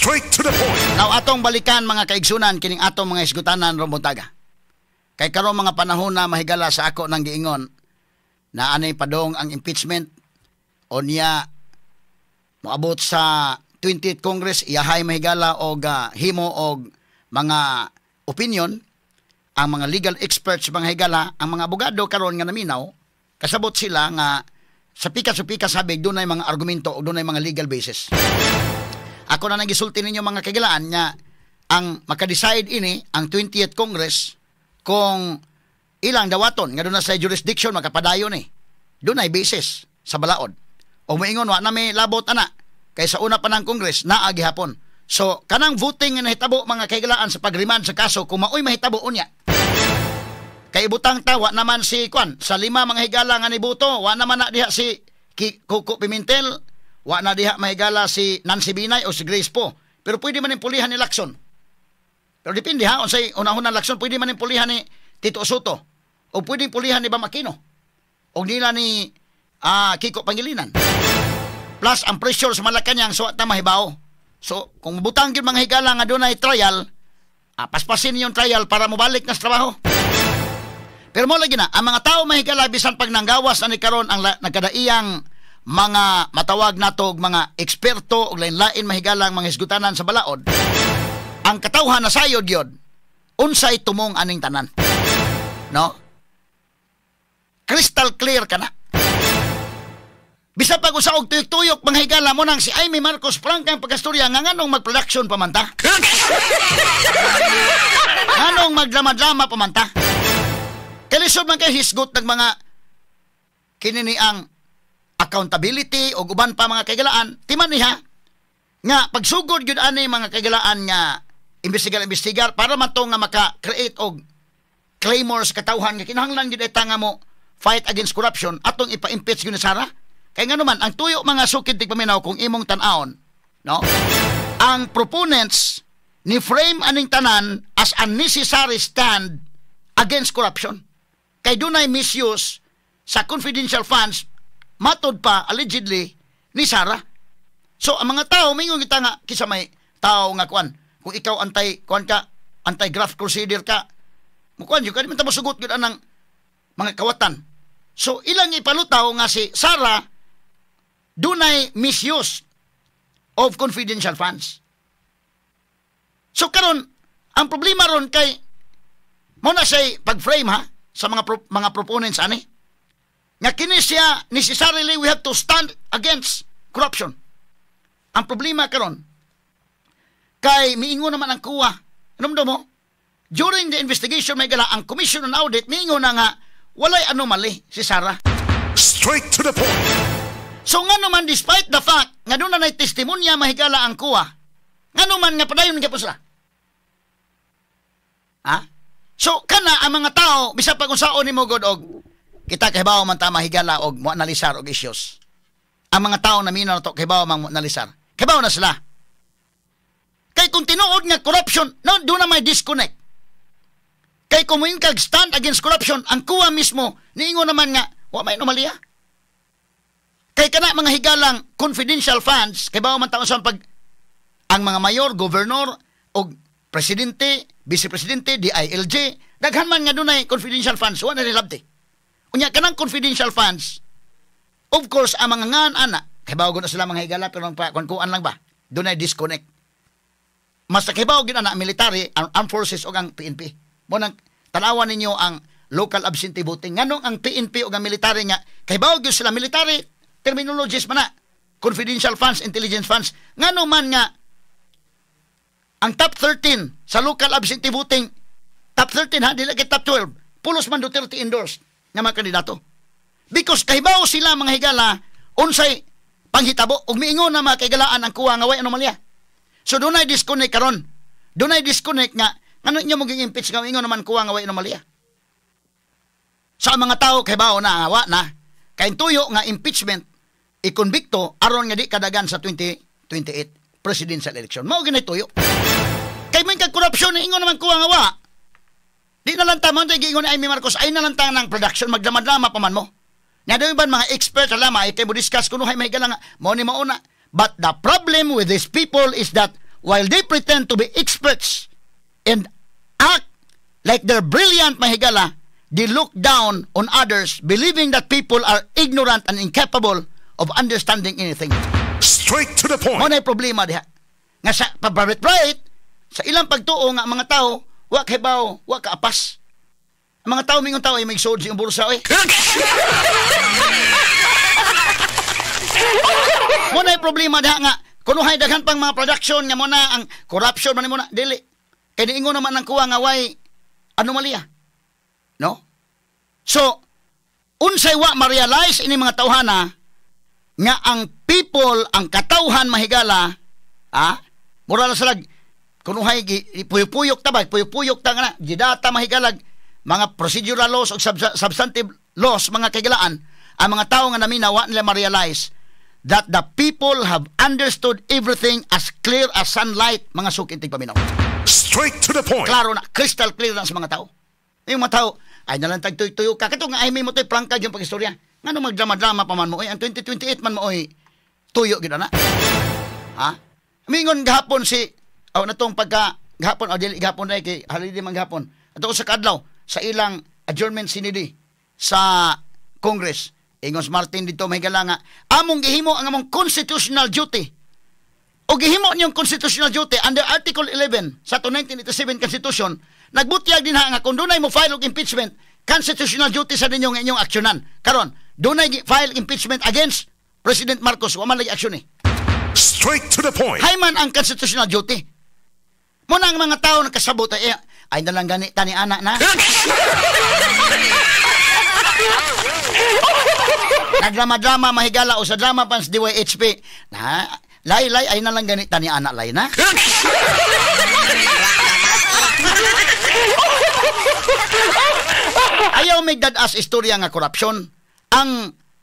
Straight to the point. Now atong balikan, mga kaigsunan, kining atong mga isgutanan ron buntaga. Kay karon mga panahon na, mahigala, sa ako nang giingon na anay padong ang impeachment o niya moabot sa 20th Congress, iyahay, mahigala, og himo og mga opinion ang mga legal experts, mga higala, ang mga abogado karon nga naminaw, kasabot sila nga sa pikas habig dunay mga argumento o dunay mga legal basis. Ako na nagisulti ninyo, mga kagilaan, nga ang makadecide ini ang 20th Congress kung ilang dawaton nga doon na sa jurisdiction makapadayon ni. Dunay basis sa balaod. O moingon wa na may labot ana kay sa una pa ng Congress naa gihapon. So kanang voting nga nahitabo, mga kahigalaan, sa pagremand sa kaso, kung maoy mahitabo unya. Kay ibutang ta wa naman si kwan sa lima, mga higala, nga niboto, wa naman na diha si Koko Pimentel, wa na diha, mahigala, si Nancy Binay o si Grace Poe. Pero pwede man yung pulihan ni Lacson. Pero depende ha, unsay unahon ng Lacson, pwede man yung pulihan ni Tito Sotto o pwede pulihan ni Bam Aquino o nila ni Kiko Pangilinan. Plus ang pressure sa Malacanang, so ta mahibaw. So kung butang gyud, mga higala, nga dunay trial, paspasin yung trial para mobalik na sa trabaho. Pero mo lagi na, ang mga tao, mahigala, bisan pag nanggawas na ni karon ang nagkadaiyang mga matawag nato og mga eksperto og lain-lain, mahigala, ang mga hisgutanan sa balaod, ang katawhan na sayod gyud unsay tumong aning tanan. No? Crystal clear ka na. Bisa pag usa og tuyok-tuyok, mga higala, mo nang si Imee Marcos prangkang pagkastorya nga nganong mag-production pa man ta? Nganong magdrama-drama pa man ta? Kalisod man kay hisgot ng mga kinini ang accountability o uban pa, mga kaigalaan, timan niya nga pagsugod gyud ani, mga kaigalaan, nga imbestigar imbestigar para man to nga maka-create og clamor sa katawhan nga kinahanglan gyud ita nga mo fight against corruption, atong ipa-impeach gyud ni Sara. Kay nga naman ang tuyo, mga sukid tigpaminaw, kung imong tan-awon, no, ang proponents ni frame aning tanan as a necessary stand against corruption kay dunay misuse sa confidential funds, matod pa allegedly ni Sara. So ang mga tao mingon kita nga kisa may tao nga kuan, kung ikaw anti kuan ka, anti-graft crusader ka, mukuan jud ka, di man ta mosugot gyud anang mga kawatan. So ilang ipalutaw nga si Sara dunay misuse of confidential funds. So karon ang problema ron kay mo na siya pag-frame ha sa mga proponents ani nga kini siya necessarily we have to stand against corruption. Ang problema karon kay miingon naman ang COA. Ano mo? During the investigation, may gala ang Commission on Audit, miingon na nga walay anomaly si Sara. Straight to the point. So nga naman, despite the fact nga doon na testimonya, mahigala, ang COA, nga naman nga padayon gyapon sila. Ha? So kana ang mga tao, bisa pag unsaon nimo god og kita kahibaw man ta, mahigala, og mo analisar og issues. Ang mga tao na minaw na to kahibaw mang mo analisar. Kahibaw na sila. Kay kung tinuod nga corruption, no, doon na may disconnect. Kay kung moingon kag stand against corruption, ang COA mismo, niingon naman nga, wa may anomalya. Kay kana mga higalang confidential funds, kay bawo man taon sa pag ang mga mayor, governor og presidente, vice presidente, DILG, daghan man nga dunay confidential funds, wa na nilabti. Unya kanang confidential funds, of course, ang mga ngan ana, kay bawo na sila, mga higala, pero ang pa kuan lang ba, dunay disconnect. Mas kahibaw gyud ana military, ang armed forces ug ang PNP. Mo nang tanawan ninyo ang local absentee voting. Nganong ang PNP ug ang military nga kahibaw gyud sila, military terminologies man na, confidential funds, intelligence funds. Ngano man nga ang top 13 sa local absentee voting, top 13 ha, dili kay top 12, pulos man Duterte endorsed nga mga kandidato? Because kahibaw sila, mga higala, unsay panghitabo ug miingon na, mga kahigalaan, ang COA nga way anomalya. So dunay disconnect karon. Dunay disconnect nga ngano inyo mo impeach nga ingon naman COA nga way anomalya. Sa mga tao kay bao na wa na kay tuyo nga impeachment, ikonbikto aron nga di kadagan sa 2028 presidential election. Mao ginay tuyo. Kay may kag korupsyon, ingon naman COA nga wa. Di na lang tama giingon ni Imee Marcos ay na lang ta ng production, magdrama-drama pa man mo. Nga doon ba mga expert alam ay kay mo discuss kuno hay may nga mo ni mauna. But the problem with these people is that While they pretend to be experts and act like they're brilliant, mahigala, they look down on others, believing that people are ignorant and incapable of understanding anything. Straight to the Mo point. Na problema diha. Nga sa pag-right, sa ilang pagtuo nga ang mga tao, wa kahibaw, wa kaapas. Ang mga tao, mingon tao, ay may sod sa bulsa, oy. Mo na problema diha nga, kunuhay daghan pang mga production nga mo na ang corruption man mo na, dili. Kay niingon naman ang kuha nga way anomalya. No? So, unsay wa ma-realize ini mga tawhana nga ang people, ang katawhan mahigala, mura na salag, kunuhay, puyok-puyok ta ba, puyok-puyok ta nga na, gidata mahigalag, mga procedural laws o substantive laws, mga kaigalaan, ang mga tao nga naminawa nila ma-realize that the people have understood everything as clear as sunlight, mga sukintig paminaw. Straight to the point. Klaro na, crystal clear na sa mga tao. Yung mga tao, ay nalang tagtuyo-tuyo ka. Kato nga, ay may mo to'y prangkag yung pag-istorya. Nga nung magdrama-drama pa man mo, oy, ang 2028 man mo, oy, tuyo gid na. Ha? Mingon gahapon si, oh, natong pagka, gahapon, o dili gahapon na kay holiday man gahapon. Ato sa kadlaw, sa ilang adjournment sinidi sa Congress. Ingon si Martin dito, may nga, among gihimo ang among constitutional duty. O gihimo niyong constitutional duty under Article 11 sa 1987 Constitution, nagbutyag din ha nga kung dunay mo file og impeachment, constitutional duty sa ninyo nga inyong aksyonan. Karon, dunay file impeachment against President Marcos, wa man lagi aksyon eh. Straight to the point. Hay man ang constitutional duty. Muna ang mga tao nakasabot ay, ay nalang gani tani anak na. Nagdrama-drama mahigala o sa drama pans DYHP. Na, lay-lay ay nalang gani tani anak lay na. Ayaw may dadas istorya nga korupsyon. Ang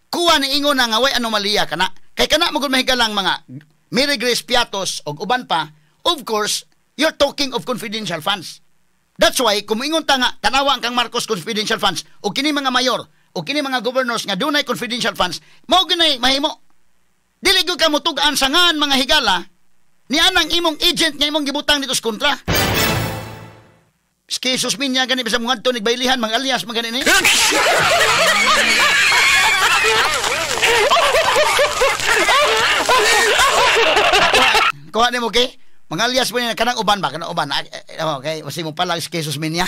kuha ni ingon na nga way anomalya kana. Kay kana mo gud mahigalang mga Mary Grace Piatos og uban pa, of course, you're talking of confidential funds. That's why, kung ingon ta nga, tanawa ang kang Marcos confidential funds, o kini mga mayor, o kini mga governors nga dunay confidential funds, mao ginay mahimo. Dili gyud ka motug-an sa ngan mga higala, ni anang imong agent nga imong gibutang dito sa kontra. Jesus minya gani bisa mga adto nagbaylihan mga alias mga gani ni. Kuha nimo okay? Mga alias mo niya kanang uban ba kanang uban. Okay, basta mo pala si Jesus minya.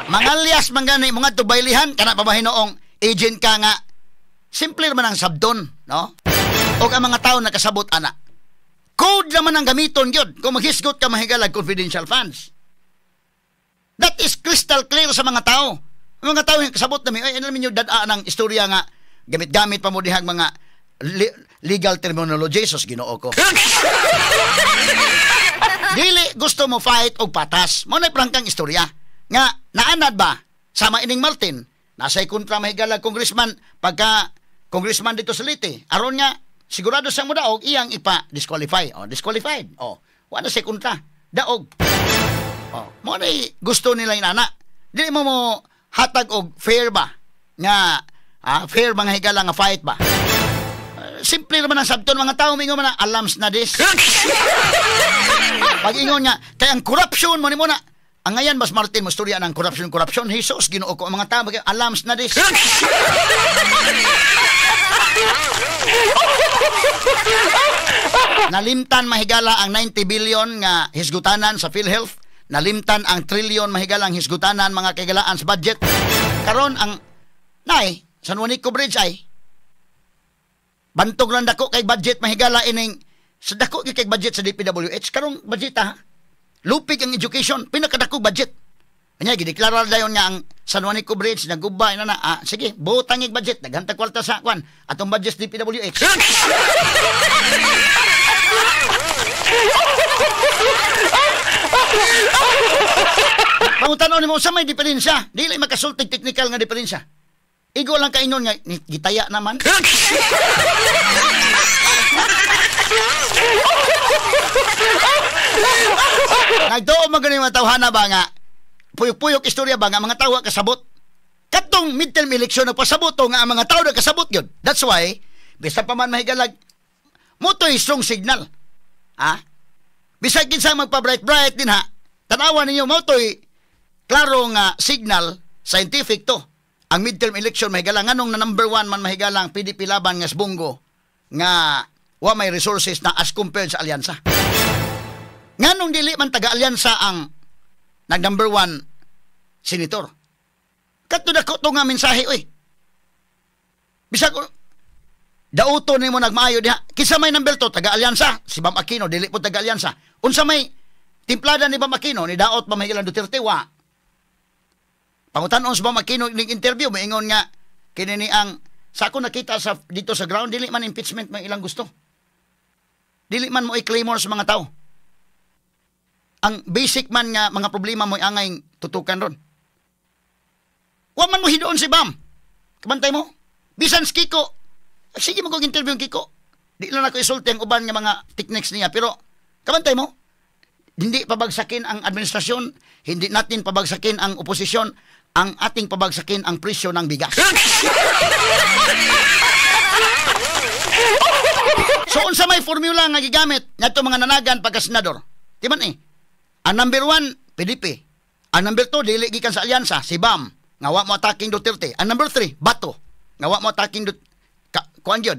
Mga alias man gani mga adto baylihan kana pa ba hinuong agent ka nga simple man ang sabdon, no? Og ang mga tao nakasabot ana. Code naman ang gamiton gyud kung maghisgot ka mahigalag confidential funds. That is crystal clear sa mga tao. Ang mga tao yung kasabot nami, ay alam niyo dad-a ng istorya nga gamit-gamit pa mo dihang mga legal terminology, sus Ginoo ko. Dili gusto mo fight og patas. Mo na prangkang istorya nga naanad ba sama ining Martin nasay kontra mahigalag congressman pagka congressman dito sa Leyte. Aron nga sigurado siyang modaog iyang ipa-disqualify. O, disqualified. O, wala siya kontra. Daog. O, mo na gusto nila inana. Dili mo mo hatag og fair ba? Nga, fair mga higala nga fight ba? Simple naman ang sabton mga tao, mingon man na, alams na this. Pag-ingon nga, kaya ang corruption mo ni mo na, ang ngayon, Mas Martin, mo storya ng corruption, corruption, Jesus, Ginoo ko ang mga tao, alams na this. Nalimtan mahigala ang 90 billion nga hisgutanan sa PhilHealth. Nalimtan ang trillion mahigala ang hisgutanan mga kaigalaan sa budget. Karon ang nay San Juanico Bridge ay bantog lang dako kay budget mahigala ining sa dako kay budget sa DPWH karong budget ha. Lupig ang education pinakadako budget. Anya gideklara dayon nga ang San Juanico Bridge naguba ina na sige butang ig budget daghang kwarta sa kwan atong budget DPWH. Pangutanon nimo sa may diferensya, dili makasultig technical nga diferensya. Igo lang kainon nga gitaya naman. Nagtuo man gani mga tawhana ba nga puyok-puyok istorya ba nga mga tawo kasabot. Katong midterm election nagpasabot to nga ang mga tawo nagkasabot gyud. That's why bisan pa man mahigalag mo to'y strong signal. Ha? Bisag kinsa magpa-bright-bright din ha, tanawa ninyo mo to'y klaro nga signal, scientific to. Ang midterm election mahigala, nganong na number one man mahigala ang PDP Laban nga Bong Go nga wa may resources na as compared sa alyansa. Nganong dili man taga-alyansa ang nag number one senator? Kadto dako to nga mensahe oy. Bisag dauto nimo nagmaayo diha. Kinsa may number 2 taga-alyansa? Si Bam Aquino dili po taga-alyansa. Unsa may timplada ni Bam Aquino ni daot ba mahigalang Duterte wa? Pangutan-on sa Bam Aquino ning interview moingon nga kini ni ang sa ako nakita sa dito sa ground dili man impeachment may ilang gusto. Dili man mo i-claimor sa mga tao. Ang basic man nga mga problema mo angay tutukan ron. Wa man mo hidoon si Bam. Kabantay mo. Bisan si Kiko. Sige mo kong interview Kiko. Di lang ako isulti ang uban nga mga techniques niya pero kabantay mo. Hindi pabagsakin ang administrasyon, hindi natin pabagsakin ang oposisyon, ang ating pabagsakin ang presyo ng bigas. So unsa may formula nga gigamit ngadto mga nanagan pagka senador? Di man eh. Ang number 1 PDP. Ang number 2 dili gikan sa alyansa si Bam nga wa mo attacking Duterte. Ang number 3 Bato nga wa mo attacking kuan gyud.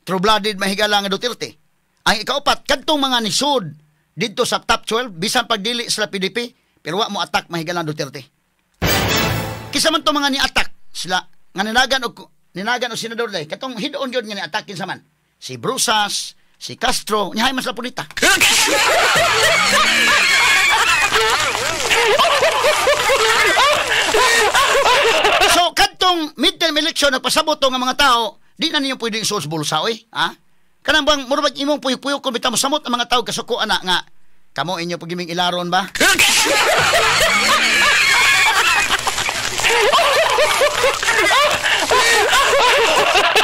True-blooded mahigala nga Duterte. Ang ikaupat kadtong mga nisud didto sa top 12 bisan pagdili sila PDP pero wa mo attack mahigala Duterte. Kisa man to mga ni-attack sila nga ninagan og senador day katong hidoon gyud nga ni-attack kinsa man si Brusas, si Castro, niya man sila punita. So kadtong midterm election nagpasabot to nga mga tao, di na ninyo pwedeng isuos bulsa oy, ha? Kanang bang murag imong puyok-puyok kung bitaw mo samot ang mga tao kasuko ana nga kamo inyo pagiming ilaron ba?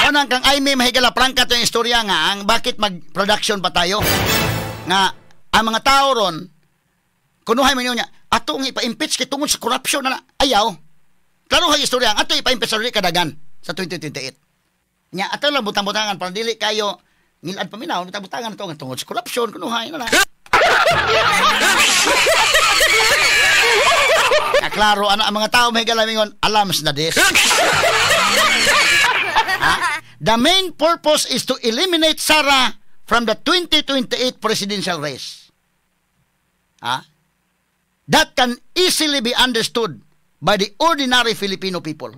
Unang kang Aimee mahigala prangka to yung istorya nga ang bakit mag-production pa tayo nga ang mga tao ron kunuhay man niya ato ang ipa-impeach kay tungod sa corruption na ayaw. Klaro hay istorya ang ato ipa-impeach sa kadagan sa 2028. Nya ato lang butang-butangan para dili kayo ngilad paminaw butang-butangan ato ang tungod sa corruption kunuhay na. Na klaro ana ang mga tao mahigala mingon alams na this. Ha? The main purpose is to eliminate Sara from the 2028 presidential race. Ha? That can easily be understood by the ordinary Filipino people.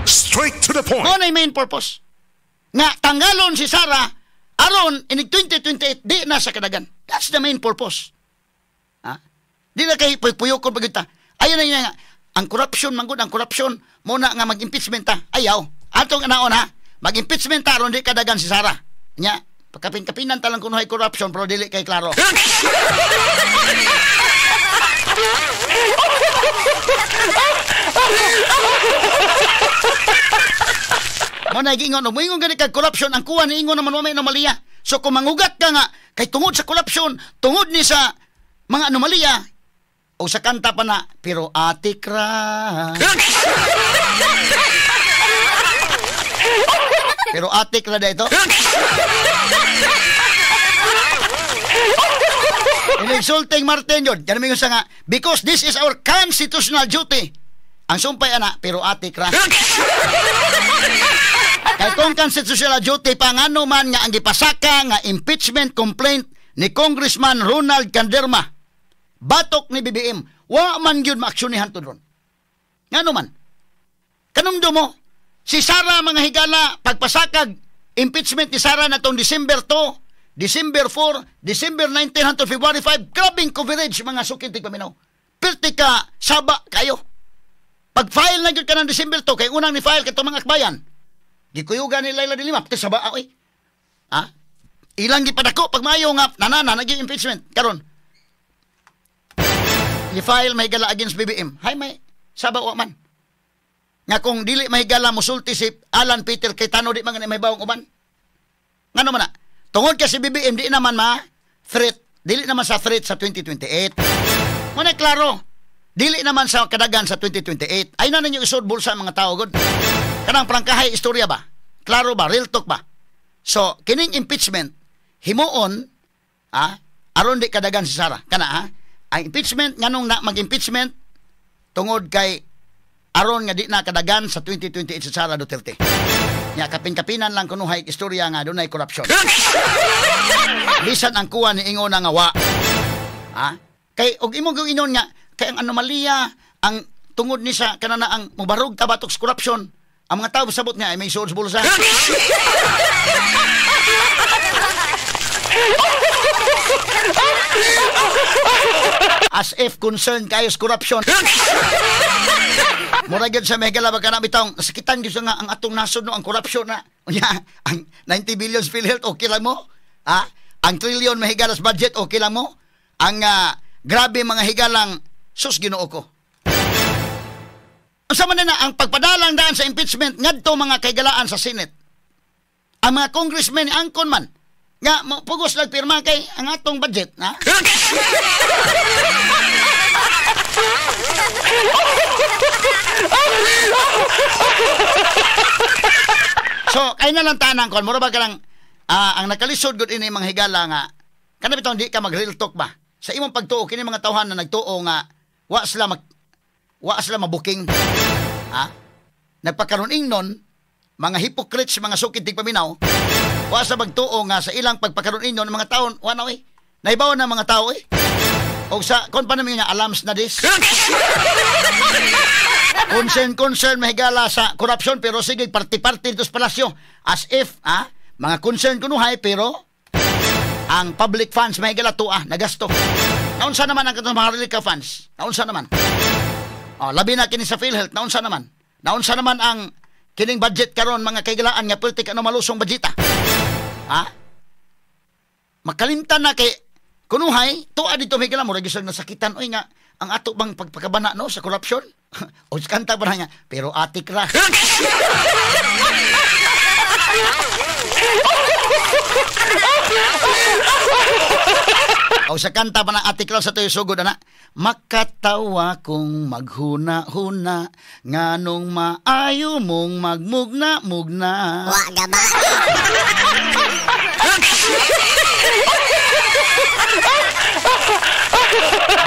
Straight to the point. Ano yung main purpose? Nga tanggalon si Sara aron in 2028 di na sa kadagan. That's the main purpose. Ha? Di na kay puyok-puyokon pagita. Ayun na nga ang corruption man gud ang corruption muna nga mag-impeachment ta. Ayaw. Atong anaon ha. Mag-impeachment ta aron di kadagan si Sara. Nya, pagkapin-kapinan ta lang kuno hay corruption pero dili kay klaro. Mo na giingon, moingon gani kag corruption ang kuha ni ingon naman wa may anomalya. So kung mangugat ka nga kay tungod sa corruption, tungod ni sa mga anomalya o sa kanta pa na pero atik ra. Pero atik ra da ito. Insulting Martin yun. Yan naman yung nga, because this is our constitutional duty. Ang sumpay ana, pero atik ra. Kay kung constitutional duty pa ngano man nga ang gipasaka nga impeachment complaint ni Congressman Ronald Canderma, batok ni BBM, wa man gyud maaksyonehan to ron. Ngano man? Kanumdo mo, si Sara mga higala, pagpasakag impeachment ni Sara na tong December 2, December 4, December 19 hangtod February 5, grabing coverage mga suking tigpaminaw. Perti ka saba kayo. Pag-file na gyud ka ng December 2, kay unang ni-file katong mga akbayan. Gikuyugan ni Leila de Lima, pati saba oy. Ha? Ilang gipadako pag maayo nga nanana naging impeachment karon. Ni-file may gala against BBM. Hay may saba wa man. Nga kung dili mahigala musulti si Alan Peter Cayetano di man may bawang uban. Ngano man na? Tungod kasi BBM di naman ma threat, dili naman sa threat sa 2028. Muna klaro, dili naman sa kadagan sa 2028. Ay na ninyo isod bulsa ang mga tao gud. Kanang prangkahay istorya ba? Klaro ba? Real talk ba? So kining impeachment himuon aron di kadagan si Sara. Kana ha? Ang impeachment nganong na mag-impeachment tungod kay aron nga di na kadagan sa 2028 si Sara Duterte. Nya kapin-kapinan lang kunuhay istorya nga dunay korupsyon. Bisan ang kuha ni ingon nga wa. Ha? Kay og imong ingon nga kay ang anomalya ang tungod ni sa kanana ang mobarog ta batok sa korupsyon. Ang mga tao sabot niya ay may suod sa bulsa. As if concerned kayo sa corruption. Mura gyud sa megala ba kana bitong sakitan gyud nga ang atong nasod no ang corruption na. Unya ang 90 billion PhilHealth okay lang mo? Ha? Ang trillion mahigalas budget okay lang mo? Ang grabe mga higalang sus Ginoo ko. Unsa man na ang pagpadalang daan sa impeachment ngadto mga kaigalaan sa Senate. Ang mga congressmen angkon man nga pugos lang pirma kay ang atong budget na. So kay na lang tanang kon mura ba ka lang ang nakalisod gud ini mga higala nga kana bitong di ka mag real talk ba sa imong pagtuo kini mga tawhan na nagtuo nga wa sila mabuking. Ha? Nagpakaroon ingnon mga hypocrites, mga sukid tigpaminaw, wa sa magtuo nga sa ilang pagpakaroon ingnon mga taon wa na oy. Naibaw na mga tao eh. O sa kon pa namin nga alams na dis. Concern mahigala sa corruption pero sige party-party dito sa palasyo as if mga concern kunuhay pero ang public funds mahigala tuwa nagasto. Naunsa naman ang katong Maharlika funds? Naunsa naman? Oh, labi na kini sa PhilHealth, naunsa naman? Naunsa naman ang kining budget karon mga kaigalaan nga perti ka malusong budgeta. Ha? Makalimtan na kay kunuhay tuwa dito mahigala mo gyud nasakitan oy nga ang ato bang pagpakabana no sa corruption? O kanta pa nga pero atik ra. O sa kanta pa na atik ra sa tuyo sugod ana makatawa kung maghuna-huna nganong maayo mong magmugna-mugna. Wa gaba.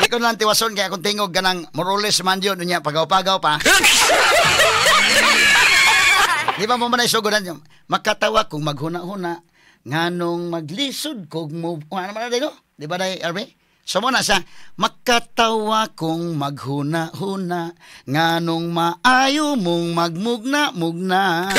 Di ko lang tiwason kaya akong tingog ganang moroles man yun niya pagaw-pagaw pa. Di ba mo man ay sugodan yun? Makatawa kung maghuna-huna nganong maglisod kog mo. Ano man na dito? Di ba dahil, Arby? So mo na siya, makatawa kung maghuna-huna nganong maayo mong magmugna-mugna.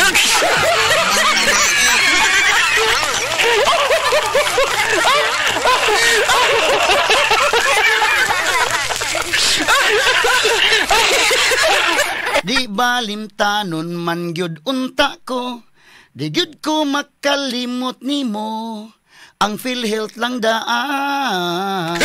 Di balimtanon man gyud unta ko, di gyud ko makalimot nimo, ang PhilHealth lang daan.